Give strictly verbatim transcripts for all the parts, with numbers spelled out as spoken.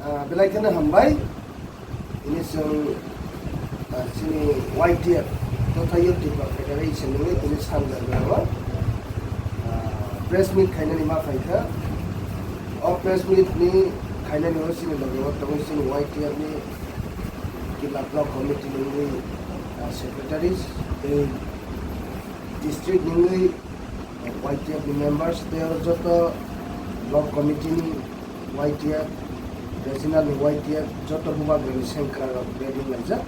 Ah, belai kheno hambai. Ini chwng, ah, chini Y T F, Totha Youth Tripura Federation ni tini sanja jora o, ah, press meet khainani ma phaikha. O press meet ni khainani o chini loge o tongwi chini Y T F ni Killa Block Committee ni, ah, secretaries tei district ni Y T F ni members tei oro joto block committee ni Y T F, regional ni Y T F joto bubagra ni sengkrak rok ready laijak.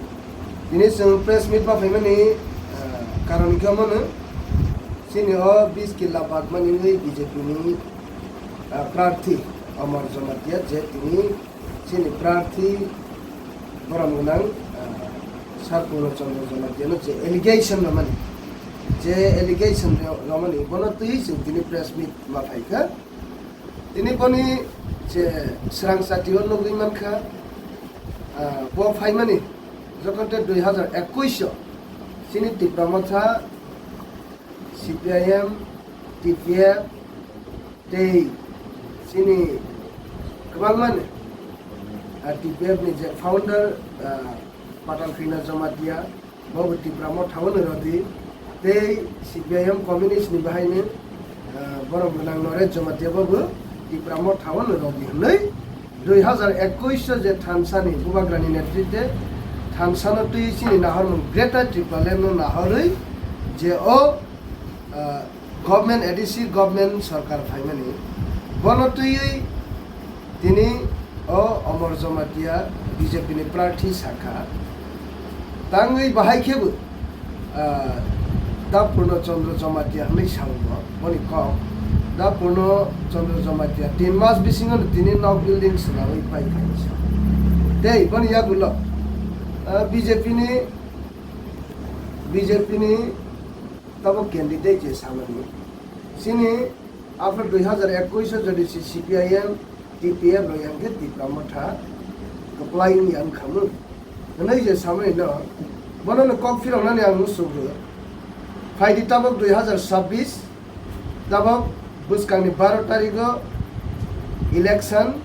Tini chwng press meet ma phaimani, ah, karon khe omo no, chini o bis killa bagmani wngwi B J P ni, ah, prarthi Amar Jamatia je tini chini prarthi borom gwnang, ah, Sir Purno Chandra Jamatia no je allegation rwmani, je allegation rwmani bono twi chwng tini press meet ma phaikha. Tini boni je swrang chati o nugwi mankha, ah, bo phaimani jokhon te dui hazar ekush o chini Tipra Motha, C P I M, T P F tei chini kwbangma ni, ah, T P F ni je founder, ah, Patal Krishna Jamatia, bobo Tipra Motha o no rodi, tei C P I M communist ni bahai ni, ah, borom gwnang Naresh Jamatia bobo Tipra Motha o no rodi hwnwi dui hazar ekush o je thansa ni bubagra ni netritwe thansa no twi chini nahormung Greater Tipraland no nahorwi je o, ah, government, A D C government sorkar phaimani, bono twiwi tini o Amar Jamatia B J P ni prarthi sakha. Tangwi bahai khebo, ah, Da Purno Chandra Jamatia hwnwi sao bo, boni kok. Da Purno Chandra Jamatia tin mas bisingo tini nok building swnawi pai khaisa. Tei boni yagulo, ah, B J P ni, B J P ni tabok candidate je samani. Chini after dui hazar ekush o jodi si C P I M, T P F rok yang khe Tipra Motha kwplai wng yang khamu. Hwnwi je samani no, bono no kok phiroknani ang muchuk rw. Phaidi tabok dui hazar chabbish, tabok bwskangni baro tarikh o election,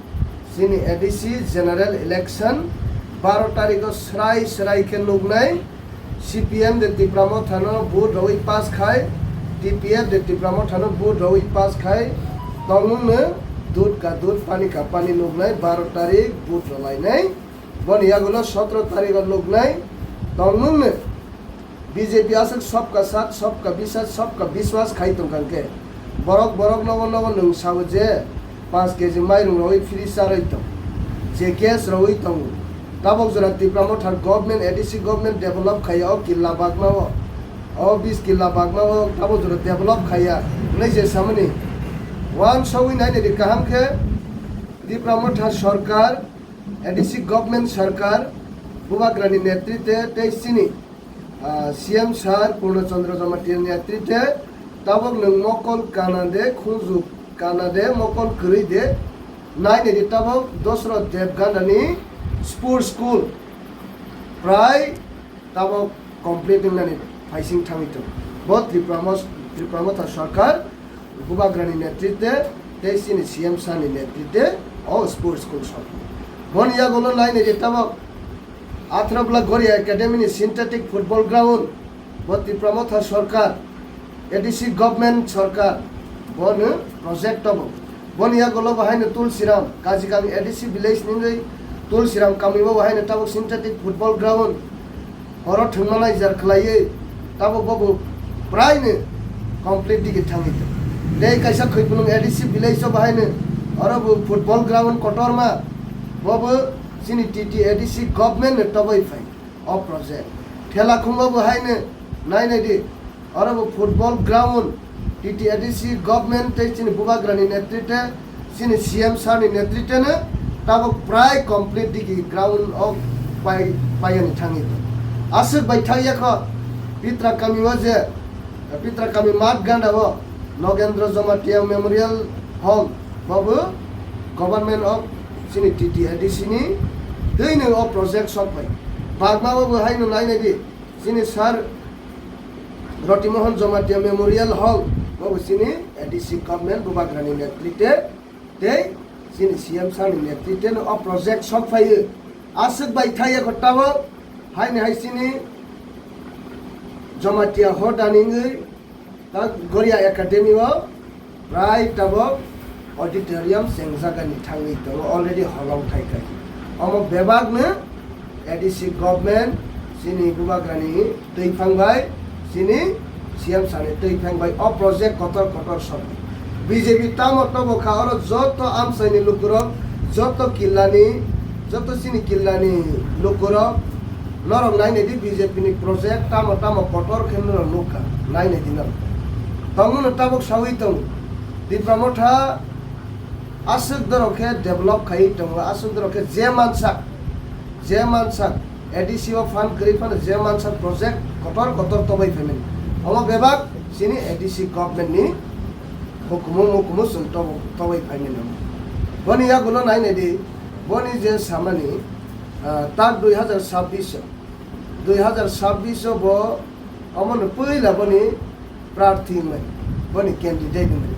chini A D C general election, baro tarikh o srai srai khe nuknai, C P M de Tipra Motha no vote rwi pass khai, T P F de Tipra Motha no vote rwi pass khai, tongmung no dud ka dud, pani ka pani nuknai, baro tarikh vote rwlainai, boni yagulo sotro tarikh o nuknai, tongmung no B J P aswk sabka sath, sabka biswas, sabka biswas khai tongkha khe, borok, borok nogo, nogo nwng sao je, panch K G mairung rwi free charwi tong, je gas rwi tongo. Tabok jora Tipra Motha government, A D C government develop khaiya o killa bagma o, o bis killa bagma o tabok jora develop khaiya hwnwi je samani. Uansugwi nainani kaham khe Tipra Motha sarkar, A D C government sarkar, bubagrani netritwe tei chini ah, C M sir Purno Chandra Jamatia ni netritwe tabok nwng mokol kana de, khunju kana de, mokol kwrwi de, nainai di tabok Dosroth Debganda ni sports school prai tabok complete wngnani phaising thangwi tongo. Bo Tripura Mos-, Tripura Motha sarkar bubagrani netritwe tei chini C M sir ni netritwe o sports school sok. Boni yagulo nainai di tabok Atharabla Goria Academy ni synthetic football ground, bo Tipra Motha sarkar, A D C government sarkar, bono project tongo. Boni yagulo bo haino Tulsiram, Kajikang A D C village ni wngwi Tulsiram kami bo haino tabok synthetic football ground, oro thwngma naijar khlaiwi, tabok bobo praino complete digi thangwi tongo. Tei kaisa Khoiphulung A D C village o bo haino oro bo football ground kotorma, bobo chini T T A D C government no toboi phai o project. Thela khungma bo haino nainai di, oro bo football ground T T A D C government tei chini bubagrani netritwe, chini C M sir ni netritwe no tabok prai complete digi ground o pai, paiyani thangwi tongo. Aswk bai thangya kho Pitra kami o je, Pitra kami Math Ganda o Nogendra Jamatia Memorial Hall, bobo government of chini T T A D C ni twino o project sok pai. Bagma o bo haino nainai di, chini sir Roti Mohan Jamatia Memorial Hall, bobo chini A D C government bubagrani netritwe tei Chini C M sir ni netrite no o project sok phaiwi aswk bai thai ya kho tabok, haini hai chini Jamatia hoda ni wngwi ta Goria Academy o prai tabok auditorium chengjagani thangwi tongo, already holong thai khai. Omo bebak no A D C government chini bubagrani twi phang bai, chini C M sir ni twi phang bai o project kotor kotor sok. B J P tamo tobo kha oro joto amchaini lukurok, joto killani, joto chini killani lukurok, norok nainai di B J P ni project tamo tamo kotor khe norok nukha, nainai di norok. Tongmano tabok sawi tongo, Tipra Motha aswk dorok khe develop khaiwi tongo, aswk dorok khe je mansak, je mansak, A D C o fund kwrwi phano je mansak project kotor kotor tobai phaimani. Omo bebak chini A D C government ni hukumu mukumu chwng tobo-, tobai phaimani omo. Boni yagulo nainai di, boni je samani, ah, tak dui hazar sabbish o, dui hazar sabbish o bo omono puila boni prarthi wngmani, boni candidate wngmani.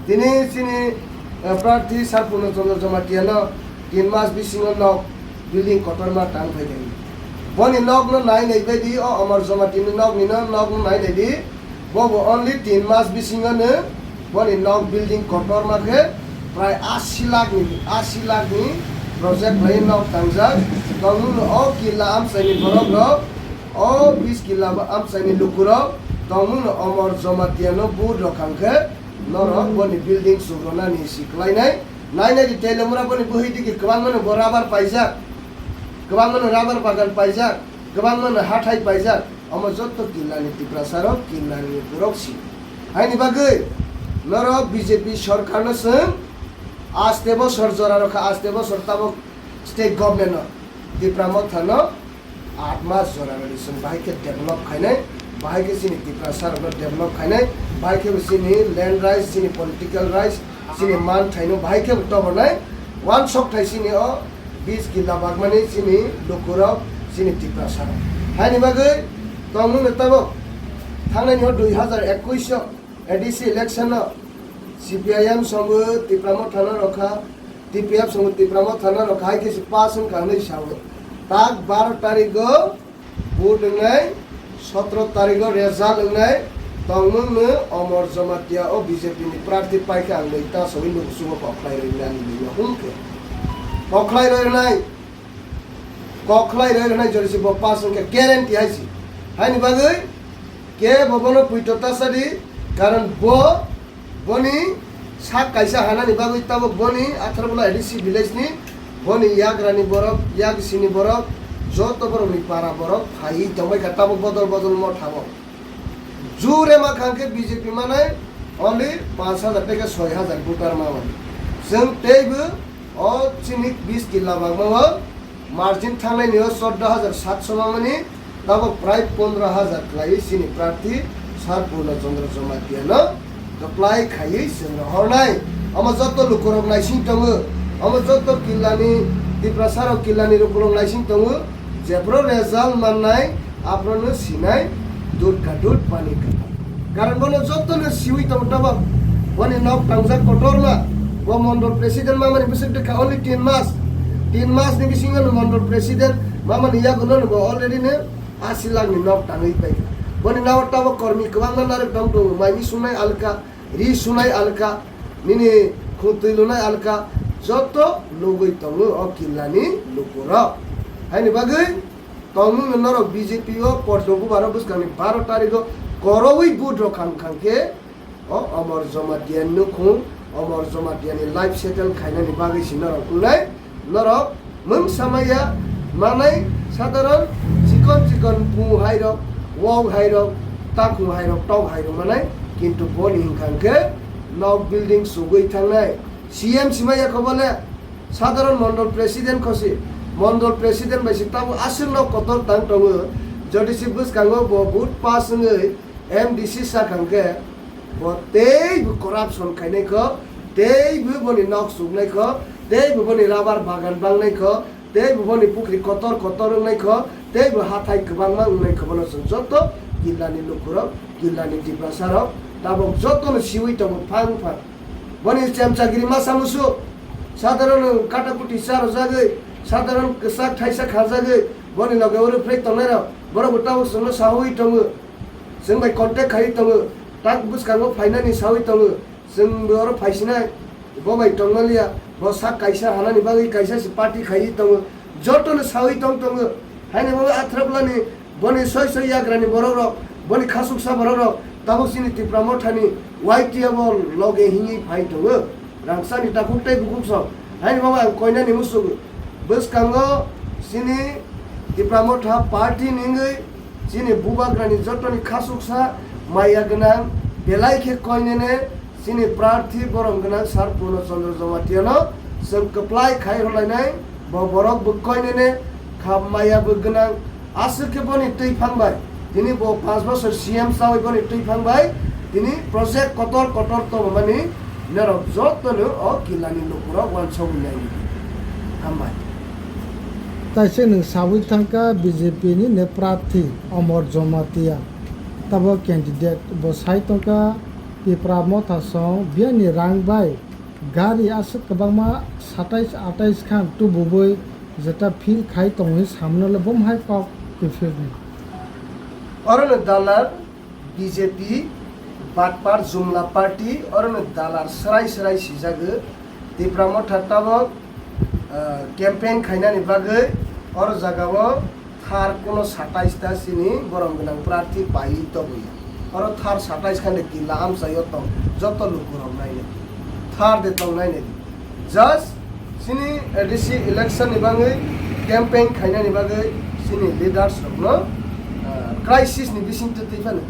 Tini chini, eh, prarthi Sir Purno Chandra Jamatia no tin mas bisingo nok building kotorma tang phai thani. Boni nok no nai nai bai di, o Amar Jamatia ni nok ni no, nok no nai nai di. Bo bo only tin mas bisingo no boni nok building kotorma khe prai asi lakh ni, asi lakh ni project lai nok tangjak. Tongmung no o killa amchai ni borok rok, o bis killa amchai ni lukurok tongmung no Omor Jamatia no vote rok kang khe norok boni building chukrunani si kwlainai. Nainai di Telamura boni bwhwi digi kwbangma no bo rubber paijak, kwbangma no rubber bagan paijak, kwbangma no hathai paijak. Omo jotto killani Tiprasa rok, killani borok si. Haini bagwi norok B J P sorkar no chwng aste bosor jora rokha, aste bosor tabok state government no, Tipra Motha no aat mas jora rwdi chwng bahai khe develop khainai, bahai khe chini Tiprasa rok no develop khainai, bahai khe bo chini land rights, chini political rights, chini man thaino bahai khe bo tobornai, uansok thai chini o bis killa bagmani chini lukurok, chini Tiprasa rok. Haini bagwi tongmung no tabok thangnai ni o dui hazar ekush o A D C election o C P I M songo Tipra Motha no rokha, T P F songo Tipra Motha no rokha, hai khe se pass wngkha hinwi sao. Tak baro tarikh o vote wngnai, sotro tarikh o result wngnai, tongmung no Omor Jamatia o B J P ni prarthi paikha ang nwi ta sogwi nugo sugo kokhlai rwi nani nini hum khe. Kokhlai rwi rwnai, kokhlai rwi rwnai jori se bo pass wngkha guarantee hai se. Haini bagwi kebo bono puito ta sadi, karon bo Boni sak kaisa hanani bagwi tabok boni Atharbola A D C village ni boni yagrani borok, yagsini borok, joto borokni para borok phaiwi tongbaikha tabok bodol bodol mothao. Jure ma khangkhe B J P manai only panch hajar tei khe soi hajar voter ma mani. Chwng teibo o chini bis killa bagmao margin thangnaini o chordo hajar satso ma mani. Tabok prai pondro hajar khlaiwi chini prarthi Sir Purno Chandra Jamatia no kwplai khaiwi chwng rohornai. Omo joto lukurok naising tongo, omo joto killani, Tiprasa rok killani lukurok naising tongo, jephru result mannai aphruno sinai dud ka dud pani ka. Karon bono jotono siwi tongo tabok. Boni nok tangjak kotorma. Bo mondol president mamani bwswk dekha only tin mas. Tin mas ni bisingo no mondol president mamani yagulo no bo already no asi lakh ni nok tangwi paikha. Boni nago tabok kormi kwbangma narwk tong tongo. Mai mi sunai alka, ri sunai alka, nini khutwi lunai alka, joto lugwi tongo o killani lukurok. Haini bagwi Tongmung no norok B J P o poddo bubaro bwskangni baro tarikh o korowi vote rok khang khang khe o Omor Jamatia nukhung, Omor Jamatia ni life settle khainani bagwi si norok wngnai. Norok mungsa maya manai sadharon chikon chikon pung hai rok, wok hai rok, takhung hai rok, tok hai rok manai, kintu boni hwnkha hwnkhe nok building sugwi thangnai. C M simaya kho bole, Sadharon mondol president khosi, mondol president bai se tabuk aswk nok kotor tang tongo, jodi se bwskango bo vote pass wngwi M D C sakha hwnkhe bo teibo corruption khainai kho, teibo boni nok chuknai kho, teibo boni rubber bagan bangnai kho, teibo boni pukri kotor kotor wngnai kho, teibo hathai kwbangma wngnai kho, bono chwng joto jillani lukurok, jillani Tiprasa rok tabuk jotono siwi tongo phang phang. Boni chemchagiri masa musu. Sadharon katakuti charwjagwi, sadharon kwchak thaisa khajagwi, boni loge oro phwrwi tongnairok, borok bo tabuk chwngno saui tongo, chwng bai contact khaiwi tongo, tak bwskango phainani saui tongo, chwng bo oro phaisinai, bo bai tongmaliya, bo sak kaisa hanani bagwi kaisa se party khaiwi tongo, jotono saui tong tongo, haini bagwi athraplani. Boni soi soi yagrani borok rok, boni khasuksa borok rok, tabuk chini Tipra Mothani Y T F o loge hingwi phai tongo. Rangchani takhuk tei bukhuk song. Haini bagwi ang koinani muchungo. Bwskango chini Tipra Motha party ni wngwi chini bubagrani jotoni khasuksa maya gwnang belai khe koinene Chini prarthi borom gwnang Sir Purno Chandra Jamatia no chwng kwplai khai rwlainai, bo borok bo koinene kha maya bo gwnang, aswk khe boni twiphang bai tini bo panch bosor C M chawi boni twiphang bai tini project kotor kotor tongmani norok joto no o kila ni lukurok uansugwi nai. Hambai. Taise nwng sawi thangkha B J P ni ne prarthi Omor Jamatia, tabo candidate bo sai tongkha. Tipra Motha song biyani rang bai gari aswk kwbangma satais atais khan tububui jeta fill khai tongwi samno le bom hai kok kiphilni. Orono dalar B J P, Batpar Jumla Party, orono dalar srai srai sijago. Tipra Motha tabok, ah, campaign khainani bagwi oro jagao thar kuno satais ta chini borom gwnang prarthi paiwi tongwi. Oro thar satais khan de kila amchaio tong, joto lukurok nainai. Thar de tong nainai. Just chini A D C election ni bagwi campaign khainani bagwi chini leaders rokno, ah, crisis ni bisingtwi twi phano,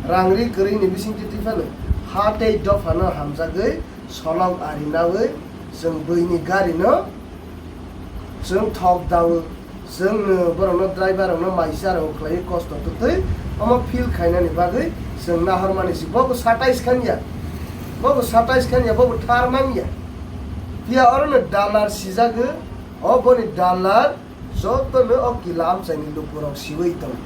rang ri kwrwi ni bisingtwi twi phano, ha tei dopha no hamjagwi solok ari nawi chwng buini gari no chwng thok dawi. Chwng, uh, borokno driver rokno mai cha rw khlaiwi kosto twtwi omo fill khainani bagwi chwng nahormani se. Bo bo satais khan ya. Bo bo satais khan ya, bo bo thar man ya. Phiya orono dalar sijagwi, o boni dalar jotono o kila amchaini lukurok siwi tong.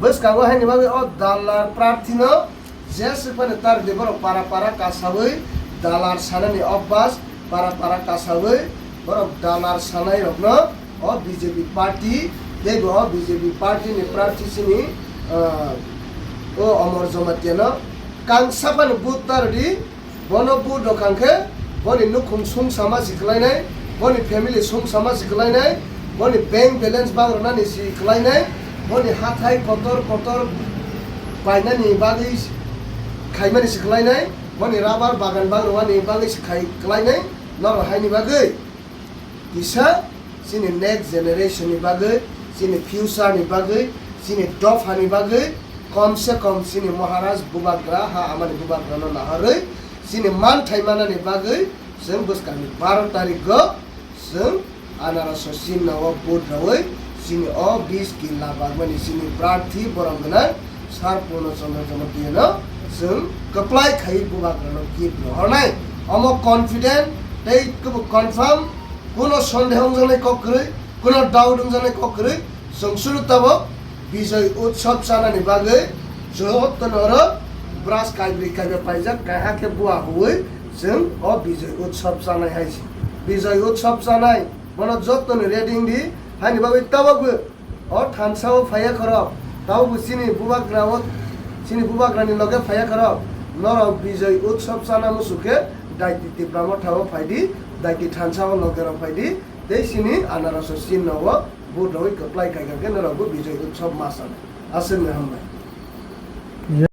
Bwskango haini bagwi o dalar prarthino Jeswk phano tar de borok para para kasawi dalar sanani obas, para para kasawi borok dalar sanai rokno o B J P party tei bo o B J P party ni prarthi chini, ah, o Omor Jamatia no kangsa phano vote ta rwdi, bono vote rok kang khe boni nukhung sung sama si kwlainai, boni family sung sama si kwlainai, boni bank balance bang rwnani si kwlainai, boni hathai kotor kotor painani bagwi khaimani si kwlainai, boni rubber bagan bang rwani bagwi si khai kwlainai, norok haini bagwi kisa chini next generation ni bagwi, chini future ni bagwi, chini dopha ni bagwi, kom se kom chini Maharaj bubagra, ha amani bubagra no naharwi, chini manthai manani bagwi, chwng bwskangni baro tarikgo chwng anaraso chinno o vote rwwi chini o bish killa bagmani chini prarthi borom gwnang Sir Purno Chandra Jamatia no chwng kwplai khaiwi bubagra no gift rohornai. Omo confident tei kwbo confirm, kuno sondeho wngjaknai kok kwrwi, kuno doubt wngjaknai kok kwrwi, chwng suru tabok Bijoy Utsav chanani bagwi jotono oro brush kaibrwi kaiba paijak, kaiha khe bua huwi chwng o Bijoy Utsav chanai hai se. Bijoy Utsav chanai, bono jotono ready wngdi, haini bagwi tabokbo o thansa o phaiya khorok, tabokbo chini bubagra o, chini bubagrani loge phaiya khorok, norok Bijoy Utsav chana muchuk khe Daiti Tipra Motha o phaidi, Daiti thansa o loge rok phaidi, tei chini anaraso chinno o vote rwwi kwplai khaikha khe norokbo Bijoy Utsav ma chanai. Aswkno hambai.